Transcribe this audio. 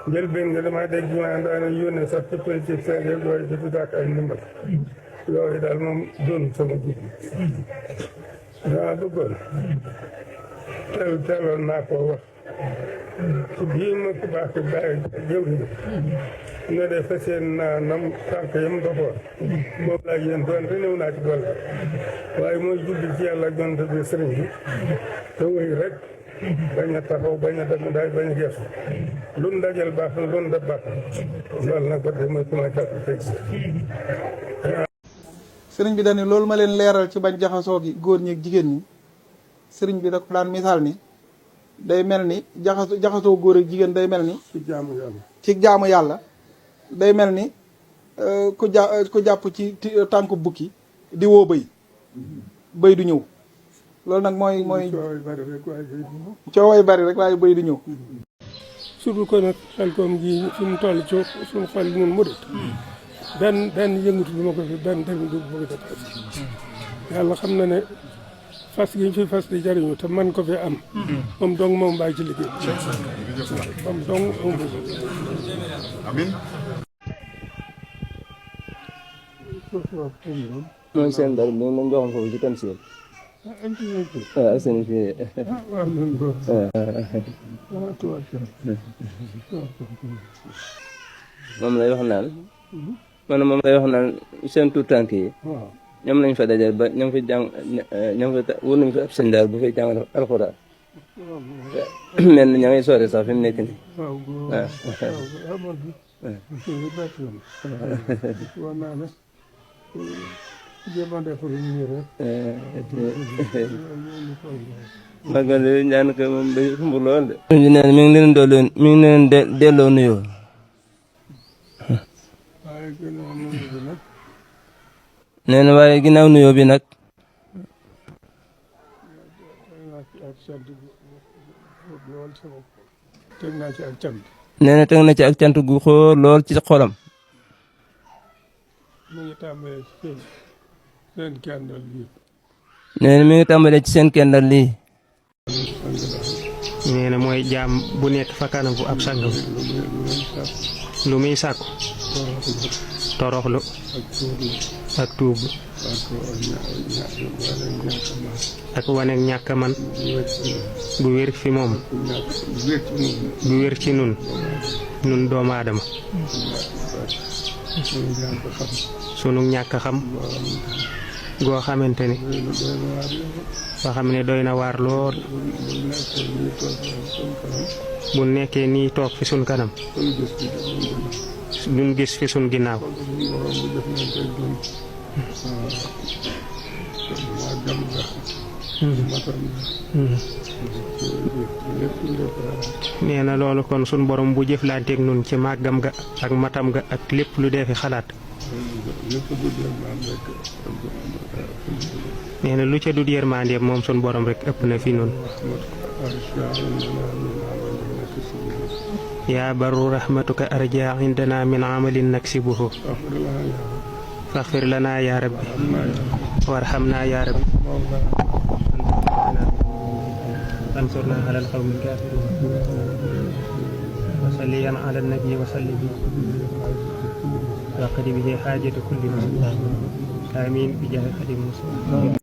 njëlbéen nga damay dégg ñu naan daana yónnee sax ci politique seen yëpp waaye jotu dàkk ay ndimbal yooyu daal moom doon sama jub dama bëggoon teeloon naa koo wax ci bii ma ko baax ci bàyyi jëw ne de fas yéene naa nam tànk yam doxoon moom laa yéen doon te néew naa ci doole waaye mooy jubbi ci yàlla jonte bi sëriñ bi te wéy rek bañ a taxaw bañ a dem daay bañ a geesu lu nu dajal baax na lu nu def baax na loolu nag ba tey mooy sama kàddu tey sëriñ bi dañu loolu ma leen leeral ci bañ jaxasoo gi góor ñi ak jigéen ñi sëriñ bi da ko daan misaal ni day mel ni jaxasoo góor ak jigéen day mel ni ci jaamu yàlla day mel ni ku jàpp ci tànku bukki di woo bëy du ñëw loolu nag mooy cooway bari rek waaye bëy du ñëw surtout ko nag xel koom ji fi mu toll ci suñu xel ñun murit benn yëngatu du ma ko fi benn tamit du ma ko def yàlla xam na ne fas gi ñu fi fas di jariñu te man ko fi am moom dong moom bàyyi ci liggéey moom dong amiin mooy seen dara moom lañ joxoon foofu ci Tamsir waaw ak seen fii moom lay wax naan moom lay wax naan seen tuut tànk yi ñoom lañ fa dajal ba ñoom fi jàng ñoom fa wër nañ fa ab sëñ daal bu fay jàng alxuraan mel ni ña ngay soore sax fi mu nekk nii magal ñaan ko moom day xumb lool de ñu neen mi ngi leen delloo nuyoo nee na waaye ginnaaw nuyoo bi nag nee na teg na ci ak cant gu xóor lool ci xolam nee na mi ngi tàmbalee ci seen kendal lii nee na mooy jaam bu nekk fa kanam bu ab sangam lu muy sàkku toroxlu ak tuub ak waneeg ñàkk man bu wér fi moom bu wér ci nun doomu aadama sunu ñàkk xam goo xamante ni boo xam ne doy na waar lool bu nekkee nii toog fi sun kanam duñ gis fi sun ginnaaw nee na loolu kon sun borom bu jëflanteeg nun ci màggam ga ak matam ga ak lépp lu dee fi xalaat nee na lu ca dut yërmandeem moom sun borom rek ëpp na fi nun yaa baru rahmatuka arja indana min amalin naksibuhu faxfir lana ya rabbi warhamna ya rabbi ansurna ala alqawmi alkafirin wa salliyan ala nabi wa sallim waqdi bihi hajatu kulli muslim amin bi jahi xadim muslim